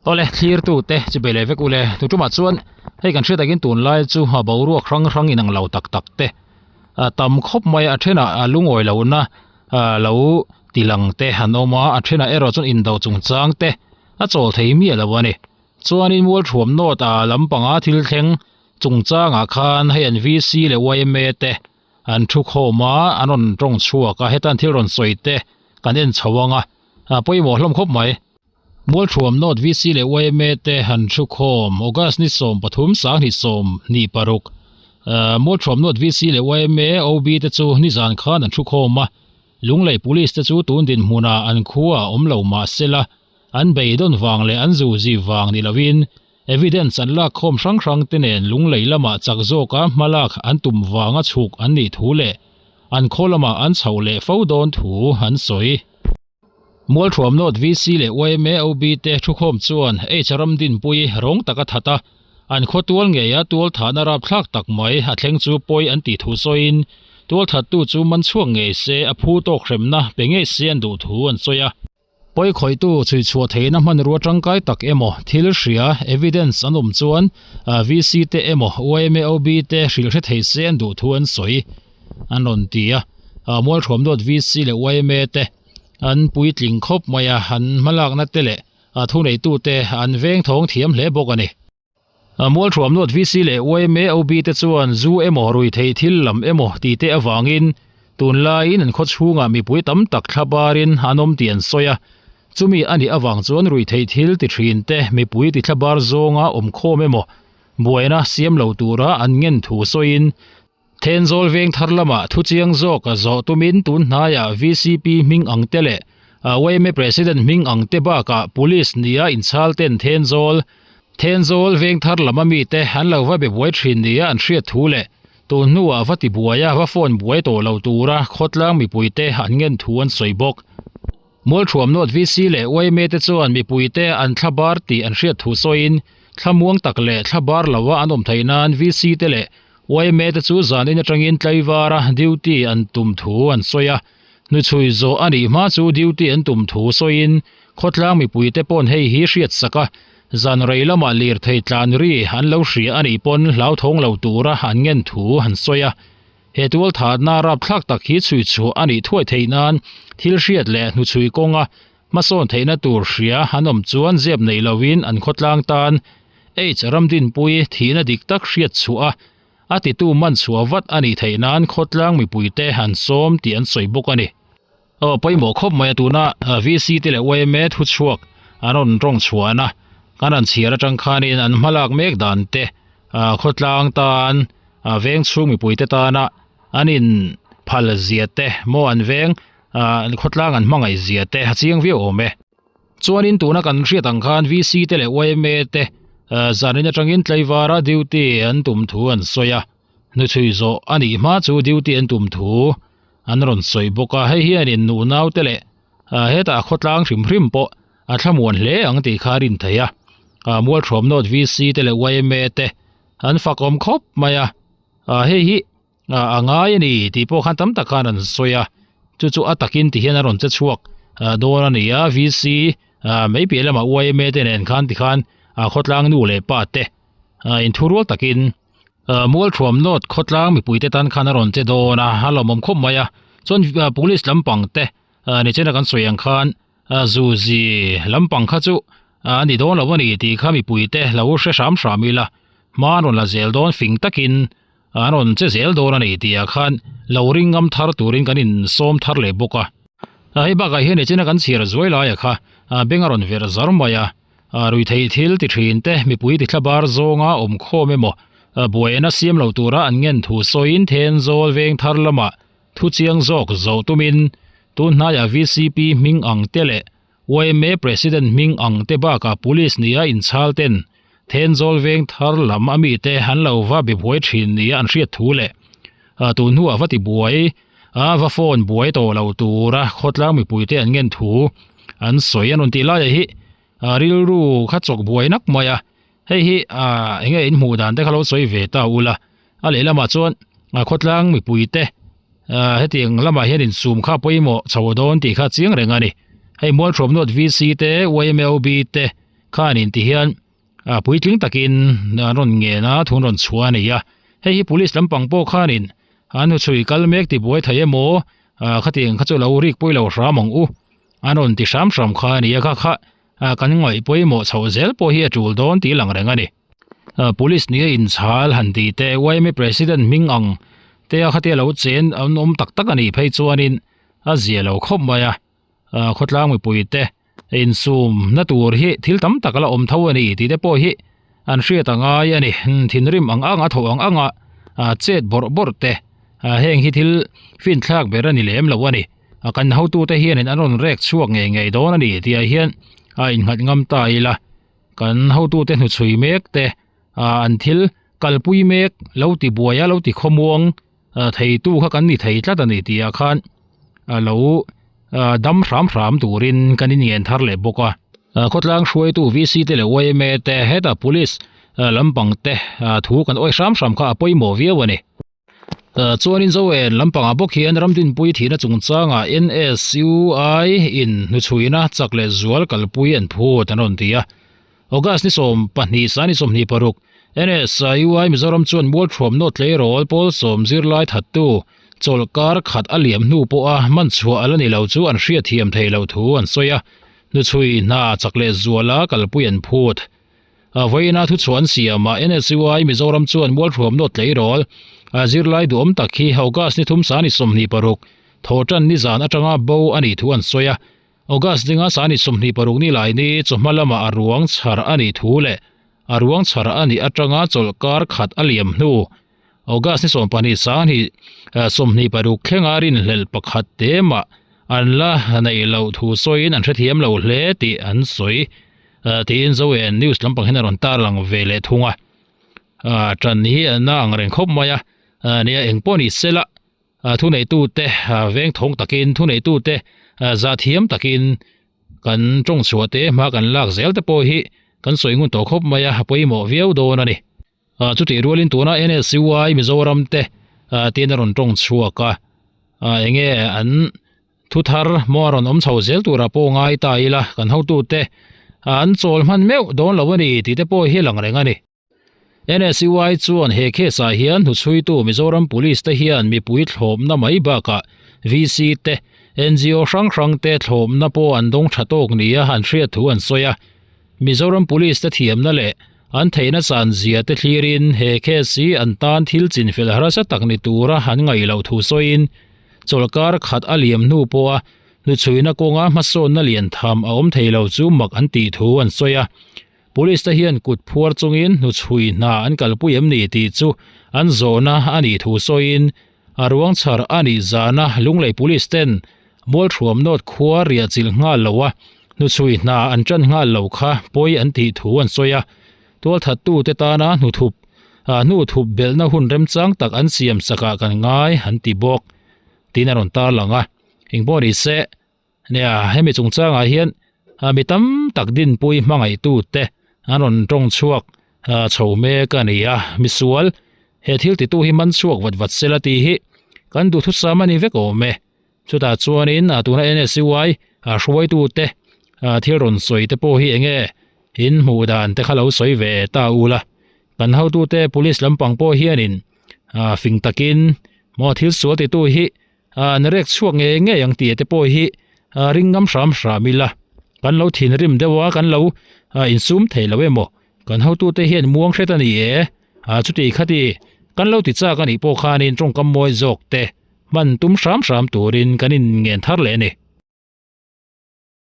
Awle thlirtu te chi bei leh vek ule tu tumah chuan hei kan hriat takin tunlai chu a boruak hrang hrang inang lo tak tak te a tam khawp mai a a thenah a lungawi lohna ah lo ti lang te an awm a a thenah erawh chuan indo chungchang te a chawl thei miah lo a ni chuanin mualthuam nawt ah lampanga thil thleng chungchangah khan hei an V C leh Y M A te an thu khawm a an rawn tawng chhuak a heta an thil rawn sawi te kan en chho ang a a pawimawh hlawm khawp mai. Mualthuam North VC leh yma te han thu khawm August ni 13 2026 Mualthuam North VC leh yma OB te chu nizan khan an thu khawm a Lunglei Police te chu tun dinhmunah an khua awm lo mah sela an beidawn vang leh an zuzi vang ni lovin Evidence an lak khawm hrang hrang te nen lunglei lamah chak zawka hmalak an tum vanga chhuk an nih thu leh an khaw lamah an chhoh leh fo dawn thu an sawi. Mualthuam North VC leh yma OB te thukhawm chuan H Ramdinpui rawng taka that a, an khaw tual ngeia tual thahna rapthlak tak mai a thleng chu pawi an tih thu sawiin tual thattu chu man chhuak ngei se a phu tawk hremna pe ngei se an duh thu an sawi a. Pawi khawihtu chhui chhuah theihna hmanrua tangkai tak emaw thil hria, evidence, an awm chuan VC te emaw yma OB te hrilh hre thei se an duh thu an sawi an rawn ti a. Mualthuam dawt VC leh yma te an puitling khawp mai a, an hmalakna te leh thuneitute an vengthawng thiam hle bawk a ni. Mualthuam North VC leh yma OB te chuan zu emaw ruihtheih thil lam emaw tih te avangin tunlaiin an khaw chhungah mipui tam tak thla barin an awm tih an sawi a. Chumi a nih avang chuan ruihtheih thil ti thin te mipui ti thla bar zawnga awm khawm emaw buaina siam lo tura an ngen thu sawiin Thenzawl veng thar lamah thu chiang zawk a zawh tumin tun hnaiah VCP hming ang te leh yma President hming ang te bakah Police nia inchhal ten Thenzawl Thenzawl veng thar lama mite an lo va be buai thin nia an hriat thu leh tun hnuah va ti buaia va phone buai tawh lo tura khawtlang mipuite an ngen thu an sawi bawk. Mualthuam North VC leh yma te chuan mipuite an thla bar tih an hriat thu sawiin thlamuang tak leh thla bar loa an awm theih nan VC te leh yma te chu zanin atangin tlaivara duty an tum thu an sawi a. Hnuchhui zawh a nih hma chu duty an tum thu sawiin khawtlang mipuite pawn hei hi hriat sak a, zan rei lamah lirthei tlan ri an lo hria a nih pawn hlauthawng lo tura an ngen thu an sawi a. He tualthatna rapthlak tak hi chhui chhuah a nih thuai theih nan thil hriat leh hnuchhui kawnga hmasawn theihna tur hria an awm chuan zep neih loin an khawtlang tan H Ramdinpui thihna dik tak hriat chhuah a, a titu man chhuah vat a nih theih nan khawtlang mipuite an sawm tih an sawi bawk a ni. Aw pawimawh khawp mai a tuna VC te leh yma thuchhuak an rawn tawng chhuahna kan han chhiar atang khanin an hmalak mek dan te khawtlang tan veng chhung mipuite tana an in phal zia te maw an veng khawtlang an hmangaih zia te a chiang viau awm e. Chuanin tuna kan hriat ang khan VC te leh yma te zanin atangin tlaivara duty an tum thu an sawi a, hnuchhui zawh a nih hma chu duty an tum thu an rawn sawi bawk a, hei hianin nu naute leh hetah khawtlang hrim hrim pawh a thlamuan hle ang tih kha a rin theih a, Mualthuam North VC te leh yma te an fakawm khawp mai a, hei hi a ngai a ni tih pawh khan tam tak khan an sawi a, chu chu a takin ti hian a rawn che chhuak dawn a ni a, VC mai piah lamah yma te nen khan tikhan khawtlang nu leh pa te inthurual takin. Mualthuam North khawtlang mipuite tan khan a rawn che dawn a, a lawmawm khawp mai a. Chuan police lampang te nichina kan sawi ang khan zuzi lampang kha chu a ni dawn lo a ni tih kha mipuite lo hre hram hram ila hma an rawn la zel dawn fing takin an rawn che zel dawn a ni tih ah khan lo ring ngam thar turin kan insawm thar leh bawk a. Hei bakah hian nichina kan chhiar zuai laia kha beng a rawn verh zar mai a. Ruihtheih thil ti thin te mipui ti thlabar zawnga awm khawm emaw buaina siam lo tura an ngen thu sawiin Thenzawl veng thar lamah thu chiang zawk zawh tumin tun hnaiah VCP hming ang te leh yma President hming ang te bakah Police nia inchhal ten Thenzawl veng thar lam a mite an lo va be buai thin nia an hriat thu leh tun hnuah va ti buai a va phone buai tawh lo tura khawtlang mipuite an ngen thu an sawi a rawn tih laiah hi rilru kha chawk buai nak mai a hei hi ah eng nge in hmuh dan te kha lo sawi ve ta ula a lehlamah chuan khawtlang mipuite ah hetiang lamah hian insum kha pawimawh chho dawn tih kha chiang reng a ni hei mualthuam nawt V C te Y M L B te. Khanin ti hian ah puitling takin an rawn ngen a thu an rawn chhuah a ni a hei hi police lampang pawh khanin an hnuchhui kal mek ti buai thei emaw ah khatiang kha chu lo rik pawilo hram ang u an rawn ti hram hram kha a ni a kha kha ah kan ngaih pawimawh chhoh zel pawh hi a tul dawn tih lang reng a ni. Ah police nia inchhal han tih te yma president hming ang te a khatia lo chen an awm tak tak a nih phei chuanin a zia lo khawp mai a. ah khawtlang mipui te insum na tur hi thil tam tak a la awm tho a ni tih te pawh hi an hriat a ngai a ni thinrim ang ang a thawh ang ang a ah chet bawrh bawrh te ah heng hi thil finthlak ber a ni lem lo a ni ah kan hotu te hianin an rawn rek chhuak ngei ngei dawn a ni tih ah hian a innghat ngam ta ila kan hotu te hnuchhui mek te ah an thil kalpui mek lo ti buai a lo ti khawmuang ah theitu kha kan ni thei tlat a ni tih ah khan a lo ah dam hram hram turin kan inngen thar leh bawk a ah khawtlang hruaitu V C te leh Y M A te hetah police ah lampang te ah thu kan awih hram hram kha a pawimawh viau a ni ah chuanin Zoen lampangah bawk hian Ramdinpui thihna chungchangah N S U I in hnuchhuina chak leh zual kalpui an phut an rawn ti a. August ni 12 sani 26 NSIUI Mizoram chuan mualthuam nawt tleirawl pawl sawm zirlai thattu chawlhkar khat a liam hnu pawha man chhuah a la ni lo chu an hriatthiam thei lo thu an sawi a, hnuchhui hna chak leh zuala kalpui an phut. Vawiina thuchhuah an siamah NSUI Mizoram chuan mualthuam nawt tleirawl zirlai duhawm tak hi August ni thum sani 26 thawhtan nizan atanga bo a nih thu an sawi a. August dinga sani 26 ni lai ni chawhma lamah a ruang chhar a nih thu leh a ruang chhar a nih atanga chawlhkar khat a liam hnu. August ni 12 sani 26 thlenga rinhlelh pakhat te mah an la neih loh thu sawiin an hrethiam lo hle tih an sawi tiin Zoen News lampang hian a rawn tarlang ve leh thung a. Ṭan hi a na ang reng khawp mai a, nia engpawh ni sela. Thuneitute veng thawng takin thuneitute zah thiam takin kan tawng chhuah te hma kan lak zel te pawh hi kan sawi ngun tawh khawp mai a, a pawimawh viau dawn a ni. Chutih rualin tuna NSUI Mizoram te tin a rawn tawng chhuak a, enge an thu thar maw a rawn awm chho zel turah pawh ngai ta ila kan hotute an chawl hman meuh dawn lo a ni tih te pawh hi a lang reng a ni. NSUI chuan he case ah hian hnuchhuitu Mizoram Police te hian mipui thlawpna mai bakah VC te, NGO hrang hrang te thlawpna pawh an dawng tha tawk nia an hriat thu an sawi a. Mizoram Police te thiamna leh an theihna chan zia te thlirin he case hi an tan thil chinfel harsa tak ni tura an ngaih loh thu sawiin chawlhkar khat a liam hnu pawha hnuchhuina kawnga hmasawnna lian tham a awm thei lo chu mak an tih thu an sawi a. Police te hian kut phuar chungin hnuchhui hna an kalpui em ni tih chu an zawhna a nih thu sawiin a ruang chhar a nih zana Lunglei Police ten Mualthuam North khua riah chilh nghal lo a, hnuchhui hna an tan nghal lo kha pawi an tih thu an sawi a. Tualthattu te tana hnuthup hnuthup belhna hun remchang tak an siam sakah kan ngai an ti bawk tiin a rawn tarlang a. Engpawh ni se. Nia, hemi chungchangah hian mi tam tak dinpui hmangaihtu te an rawn tawng chhuak chho mek a ni a, misual he thil titu hi man chhuak vat vat sela tih hi kan duhthusam a ni vek awm e. Chutah chuanin tuna NSUI hruaitu te thil rawn sawi te pawh hi enge in hmuh dan te kha lo sawi ve ta ula, kan hotute police lampang pawh hianin fing takin maw thil sual titu hi an rek chhuak ngei ngei ang tih te pawh hi ring ngam hram hram ila kan lo thinrim deuh a kan lo insum thei lo emaw kan hotute hian muang hret a ni e chuti khati kan lo ti chak a nih pawh khanin tawngkam mawi zawk te hman tum hram hram turin kan inngen thar leh a ni.